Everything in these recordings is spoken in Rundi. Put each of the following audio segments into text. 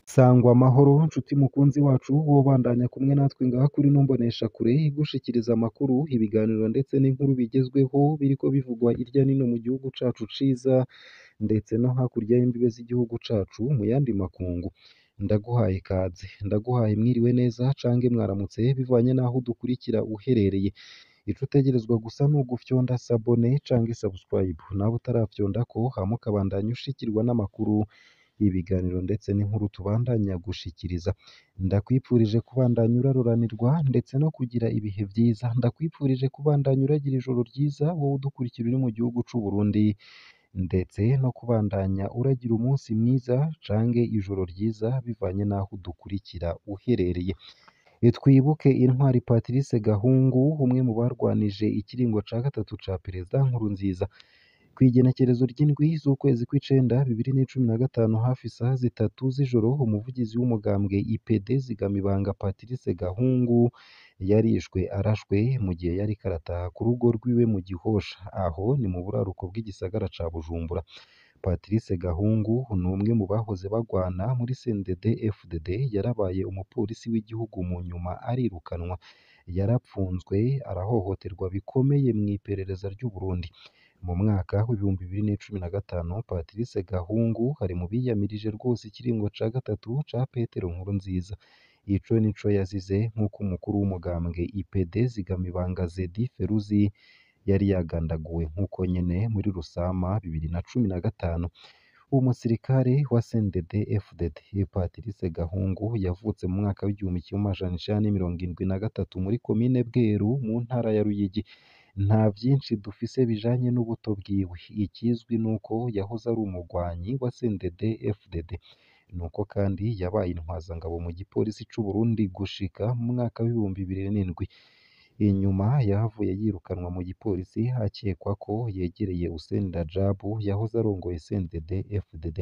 Sangwa amahoro nshuti mukunzi wacu wobandanya kumwe natwe ngaha kuri ino mboneshakure igushikiriza amakuru, ibiganiro ndetse n'inkuru bigezweho biriko bivugwa irya nino mu gihugu cacu ciza ndetse no hakurya y'imbibe z'igihugu cacu mu yandi makungu. Ndaguhaye ikaze, ndaguhaye mwiriwe neza cange mwaramutse bivanye n'aho udukurikira uherereye. Ico utegerezwa gusa ni ugufyonda sabone cange subscribe, nawe utarafyondako hama ukabandanya ushikirwa n'amakuru, ibiganiro ndetse n'inkuru tubandanya gushikiriza. Ndakwipfurije kubandanya uraroranirwa ndetse no kugira ibihe vyiza, ndakwipfurije kubandanya uragira ijoro ryiza wowe udukurikira uri mu gihugu c'u Burundi ndetse no kubandanya uragira umunsi mwiza cange ijoro ryiza bivanye n'aho udukurikira uherereye. Twibuke intwari Patrice Gahungu, umwe mu barwanije ikiringo ca gatatu ca Perezida Nkurunziza. Kw'igenekerezo ry'indwi z'ukwezi kw'icenda 2015 hafi isaha zitatu z'ijoro, umuvugizi w'umugambwe IPD Zigamibanga Patrice Gahungu yarishwe arashwe mu gihe yariko arataha ku rugo rwiwe mu Gihosha, aho ni mu buraruko bw'igisagara ca Bujumbura. Patrice Gahungu ni umwe mu bahoze bagwana muri CNDD FDD, yarabaye umupolisi w'igihugu mu nyuma arirukanwa, yarapfunzwe arahohoterwa bikomeye mw'iperereza ry'u Burundi. Mu mwaka w'2015 Patrice Gahungu ari mu biyamirije rwose ikiringo ca gatatu ca Petero Nkurunziza. Ico nico yazize nk'uko umukuru w'umugambwe IPD Zigamibanga Zedi Feruzi yari yagandaguwe nk'uko nyene muri Rusama 2015. Umusirikare wa CNDD FDD Patrice Gahungu yavutse mu mwaka w'1973 muri komine Bweru mu ntara ya Ruyigi. Nta vyinshi dufise bijanye n'ubuto bwiwe, ikizwi nuko yahoze ari umugwanyi wa CNDD FDD. Nuko kandi yabaye intwazangabo mu gipolisi c'u Burundi gushika mu mwaka w'2007. Inyuma yahavuye yirukanwa mu gipolisi akekwa ko yegereye Hussein Radjabu yahoze arongoye CNDD FDD.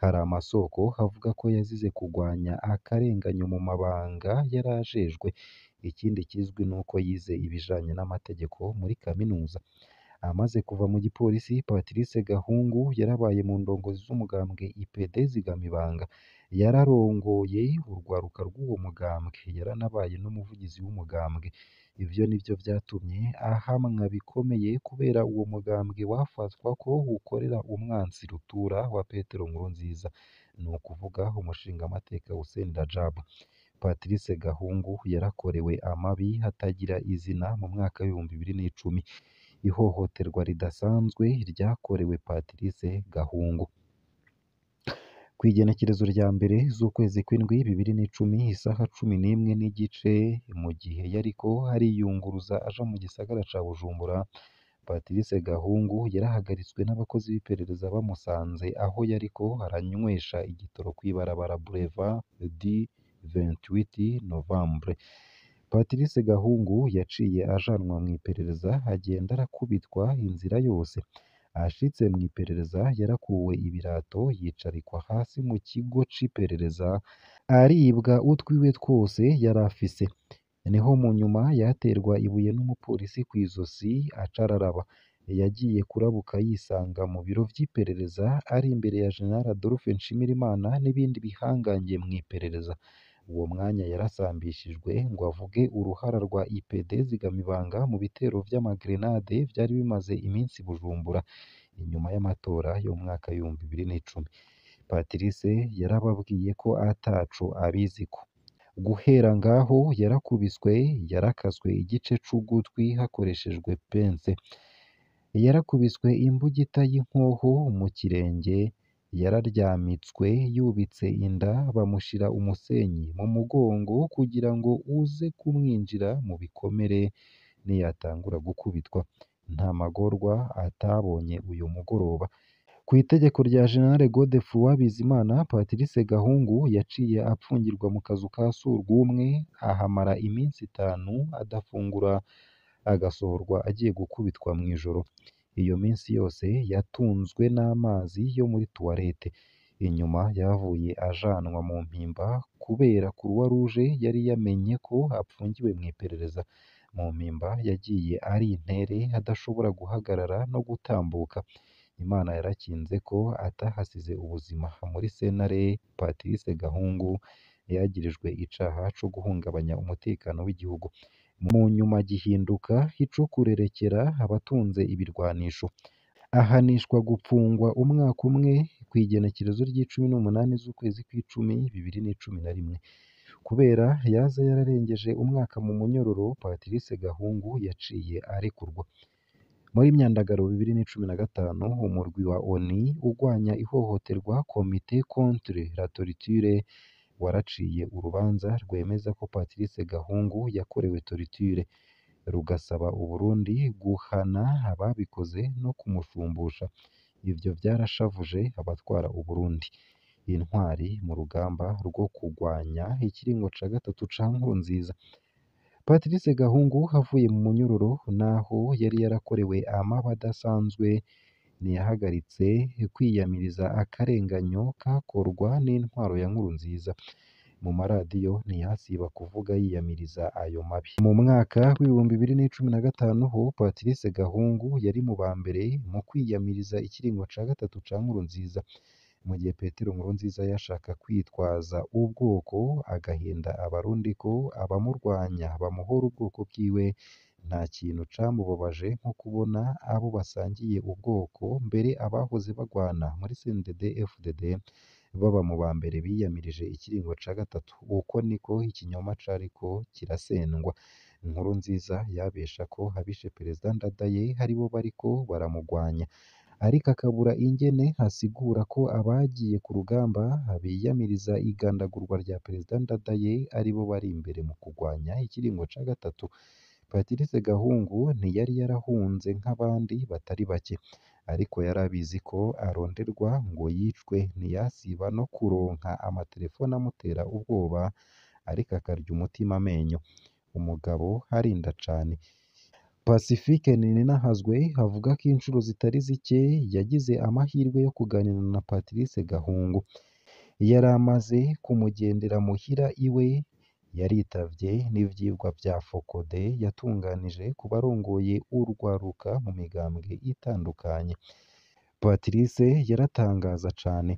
Hari amasoko avuga ko yazize kugwanya akarenganyo mu mabanga yari ajejwe. Ikindi kizwi nuko yize ibijanye n'amategeko muri kaminuza. Amaze kuva mu gipolisi, Patrice Gahungu yarabaye mu ndongozi z'umugambwe IPD Zigamibanga. Yararongoye urwaruka rw'uwo mugambwe, yaranabaye n'umuvugizi w'umugambwe. Ivyo nivyo vyatumye ahamwa bikomeye kubera uwo mugambwe wafatwa ko ukorera umwansi rutura wa Petero Nkurunziza, ni ukuvuga umushingamateka Hussein Radjabu. Patrice Gahungu yarakorewe amabi atagira izina mu mwaka w'2010. Ihohoterwa ridasanzwe ryakorewe Patrice Gahungu. Kw'igenekerezo rya mbere z'ukwezi kw'indwi 2010 isaha 11:15 mu gihe yariko ariyunguruza aja mu gisagara ca Bujumbura, Patrice Gahungu yarahagaritswe n'abakozi b'iperereza bamusanze aho yariko aranywesha igitoro kw'ibarabara Boulevard du 28 Novembre. Patrice Gahungu yaciye ajanwa mw'iperereza agenda arakubitwa inzira yose. Ashitse mw'iperereza yarakuwe ibirato yicarikwa hasi mu kigo c'iperereza aribwa utwiwe twose yari afise. Niho mu nyuma yaterwa ibuye n'umupolisi kw'izosi aca araraba. Yagiye kurabuka yisanga mu biro vy'iperereza ari imbere ya General Adolphe Nshimirimana n'ibindi bihangange mw'iperereza. Uwo mwanya yarasambishijwe ngo avuge uruhara rwa IPD Zigamibanga mu bitero vy'amagrenade vyari bimaze iminsi i Bujumbura inyuma y'amatora yo mu mwaka w'2010. Patrice yarababwiye ko ataco abiziko. Guhera ngaho yarakubiswe, yarakaswe igice c'ugutwi hakoreshejwe pense. Yarakubiswe imbugita y'inkoho mu kirenge, yararyamitswe yubitse inda bamushira umusenyi mu mugongo kugira ngo uze kumwinjira mu bikomere niyatangura gukubitwa. Nta magorwa atabonye uyo mugoroba. Kw'itegeko rya General Godefroid Bizimana, Patrice Gahungu yaciye apfungirwa mu kazu ka surwumwe ahamara iminsi itanu adafungura, agasohorwa agiye gukubitwa mw'ijoro. Iyo minsi yose yatunzwe n'amazi yo muri tuwarete. Inyuma yahavuye ajanwa mu mpimba kubera Croix Rouge yari yamenye ko apfungiwe mw'iperereza. Mu mpimba yagiye ari intere adashobora guhagarara no gutambuka. Imana yarakinze ko atahasize ubuzima. Muri sentare Patrice Gahungu yagirijwe icaha co guhungabanya umutekano w'igihugu. Mu nyuma gihinduka ico kurerekera abatunze ibirwanisho. Ahanishwa gupfungwa umwaka umwe kw'igenekerezo ry'icumi n'umunani z'ukwezi kw'icumi 2011. Kubera yaza yararengeje umwaka mu munyororo, Patrice Gahungu yaciye arekurwa. Muri Myandagaro 2015, umurwi wa ONU ugwanya ihohoterwa Comité contre la torture waraciye urubanza rwemeza ko Patrice Gahungu yakorewe torture, rugasaba Uburundi guhana ababikoze no kumushumbusha. Ivyo vyarashavuje abatwara Uburundi. Intwari mu rugamba rwo kugwanya ikiringo ca gatatu ca Nkurunziza. Patrice Gahungu avuye mu munyororo naho yari yarakorewe amabi adasanzwe, ntiyahagaritse kwiyamiriza akarenganyo kakorwa n'intwaro ya Nkurunziza. Mu maradiyo ntiyasiba kuvuga yiyamiriza ayo mabi. Mu mwaka w'2015 ho Patrice Gahungu yari mu ba mbere mu kwiyamiriza ikiringo ca gatatu ca Nkurunziza. Mu gihe Petero Nkurunziza yashaka kwitwaza ubwoko agahenda abarundi ko abamurwanya bamuhora ubwoko bwiwe, nta kintu camubabaje nko kubona abo basangiye ubwoko mbere abahoze bagwana muri CNDD-FDD baba mu ba mbere biyamirije ikiringo ca gatatu. Uko niko ikinyoma cariko kirasendwa. Nkurunziza yabesha ko abishe Perezida Ndadaye aribo bariko baramugwanya, ariko akabura ingene asigura ko abagiye ku rugamba biyamiriza igandagurwa rya Perezida Ndadaye aribo bari imbere mu kugwanya ikiringo ca gatatu. Patrice Gahungu ntiyari yarahunze nk'abandi batari bake, ariko yari abizi ko aronderwa ngo yicwe. Ntiyasiba no kuronka amaterefone amutera ubwoba, ariko akarya umutima amenyo. Umugabo arinda cane. Pacifique Nininahazwe avuga ko incuro zitari zike yagize amahirwe yo kuganira na Patrice Gahungu. Yari amaze kumugendera muhira iwe, yaritavye n'ivyigwa vya FOCODE yatunganije ku barongoye urwaruka mu migambwe itandukanye. Patrice yaratangaza cane,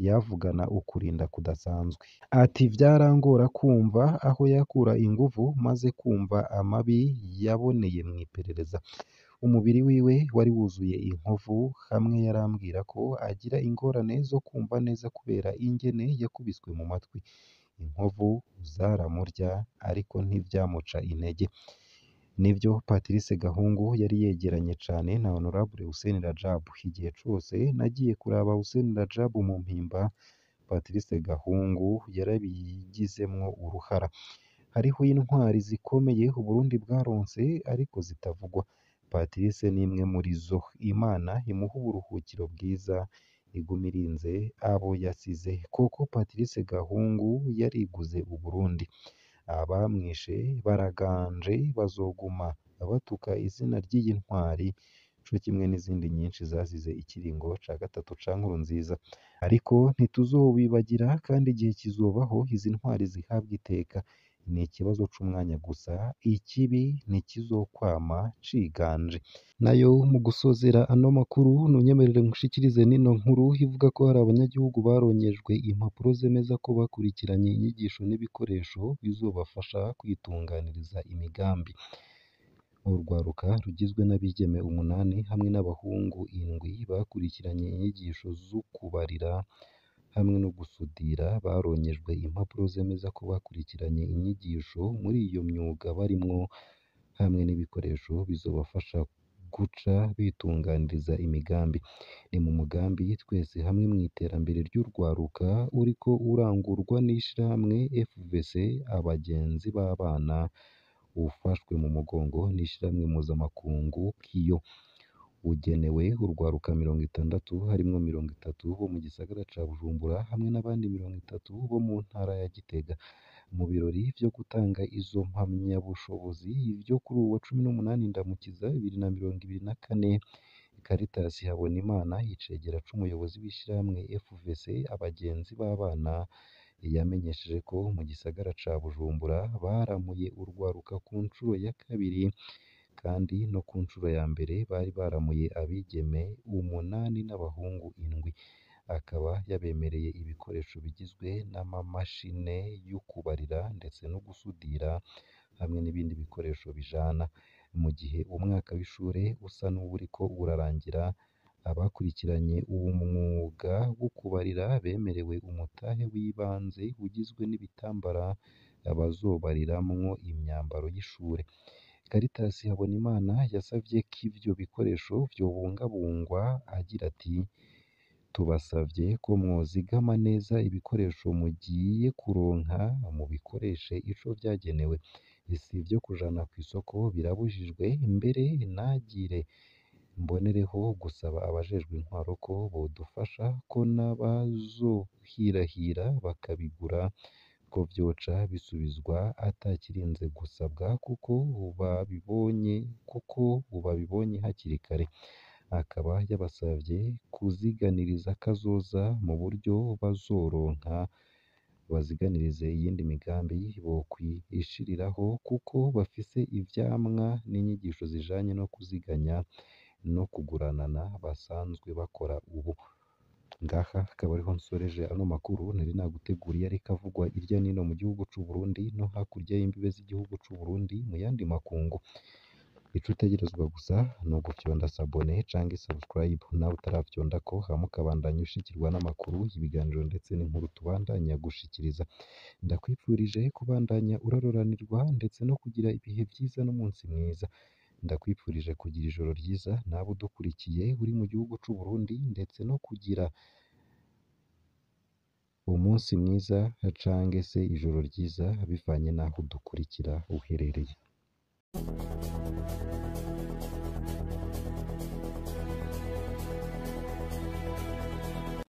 yavugana ukurinda kudasanzwe. Ati vyarangora kumva aho yakura inguvu maze kumva amabi yaboneye mw'iperereza. Umubiri wiwe wari wuzuye inkovu, hamwe yarambwira ko agira ingorane zo kumva neza kubera ingene yakubiswe mu matwi. Inkovu zaramurya ariko ntivyamuca intege. Nivyo Patrice Gahungu yari yegeranye cane na Honorable Hussein Rajab. Igihe cose nagiye kuraba Hussein Rajab mu mpimba, Patrice Gahungu yarabigizemwo uruhara. Hariho intwari zikomeye Uburundi bwaronse ariko zitavugwa. Patrice ni imwe muri zo. Imana imuhe uburuhukiro bwiza, igume irinze abo yasize. Koko Patrice Gahungu yariguze Uburundi. Abamwishe baraganje bazoguma batuka izina ry'iyi ntwari, co kimwe n'izindi nyinshi zazize ikiringo ca gatatu ca Nkurunziza. Ariko ntituzobibagira kandi igihe kizobaho izi ntwari zihabwa iteka. Ni ikibazo c'umwanya gusa, ikibi ntikizokwama ciganje. Nayo mu gusozera ano makuru, nunyemerere nkushikirize n'ino nkuru ivuga ko hari abanyagihugu baronyejwe impapuro zemeza ko bakurikiranye inyigisho n'ibikoresho bizobafasha kwitunganiriza imigambi. Urwaruka rugizwe n'abigeme 8 hamwe n'abahungu 7 bakurikiranye inyigisho z'ukubarira hamwe no gusudira, baronyejwe impapuro zemeza ko bakurikiranye inyigisho muri iyo myuga barimwo hamwe n'ibikoresho bizobafasha guca bitunganiriza imigambi. Ni mu mugambi Twese Hamwe mw'iterambere ry'urwaruka uriko urangurwa n'ishirahamwe FVC Abagenzi b'abana, ufashwe mu mugongo n'ishirahamwe mpuzamakungu KIO. Ugenewe urwaruka 60 harimwo 30 bo mu gisagara ca Bujumbura hamwe n'abandi 30 bo mu ntara ya Gitega. Mu birori vyo gutanga izo mpamyabushobozi vyo kuri uwu wa 18 Ndamukiza 2024, Caritas Habonimana, icegera c'umuyobozi w'ishirahamwe FVC Abagenzi b'abana, Yamenyesheje ko mu gisagara ca Bujumbura baramuye urwaruka ku ncuro ya kabiri, kandi no ku ncuro ya mbere bari baramuye abigeme 8 n'abahungu 7. Akaba yabemereye ibikoresho bigizwe n'amamashine yo kubarira ndetse no gusudira hamwe n'ibindi bikoresho bijana. Mu gihe umwaka w'ishure usa n'uwuriko urarangira, abakurikiranye uwo mwuga wo kubarira bemerewe umutahe w'ibanze ugizwe n'ibitambara bazobariramwo imyambaro y'ishure. Caritas Habonimana yasavye ko ivyo bikoresho vyobungabungwa agira ati: "Tubasavye ko mwozigama neza ibikoresho mugiye kuronka, mubikoreshe ico vyagenewe. Si ivyo kujana kw'isoko birabujijwe, mbere nagire mbonereho gusaba abajejwe intwaro ko bodufasha ko n'abazohirahira bakabigura ko vyoca bisubizwa atakirinze gusabwa kuko babibonye hakiri kare." Akaba yabasavye kuziganiriza kazoza mu buryo bazoronka, baziganirize iyindi migambi bokwishiriraho kuko bafise ivyamwa n'inyigisho zijanye no kuziganya no kuguranana basanzwe bakora ubu. Ngaha akaba ariho nsoreje ano makuru nari naguteguriye ariko avugwa irya nino mu gihugu c'u Burundi no hakurya y'imbibe z'igihugu c'u Burundi mu yandi makungu. Ico utegerezwa gusa ni ugufyonda s'abonner canke subscribe nawe utarafyondako, hama ukabandanya ushikirwa n'amakuru, ibiganiro ndetse n'inkuru tubandanya gushikiriza. Ndakwifurije kubandanya uraroranirwa ndetse no kugira ibihe vyiza n'umunsi mwiza. Ndakwifurije kugira ijoro ryiza nawe udukurikiye uri mu gihugu c'u Burundi ndetse no kugira umunsi mwiza canke se ijoro ryiza bivanye n'aho udukurikira uherereye.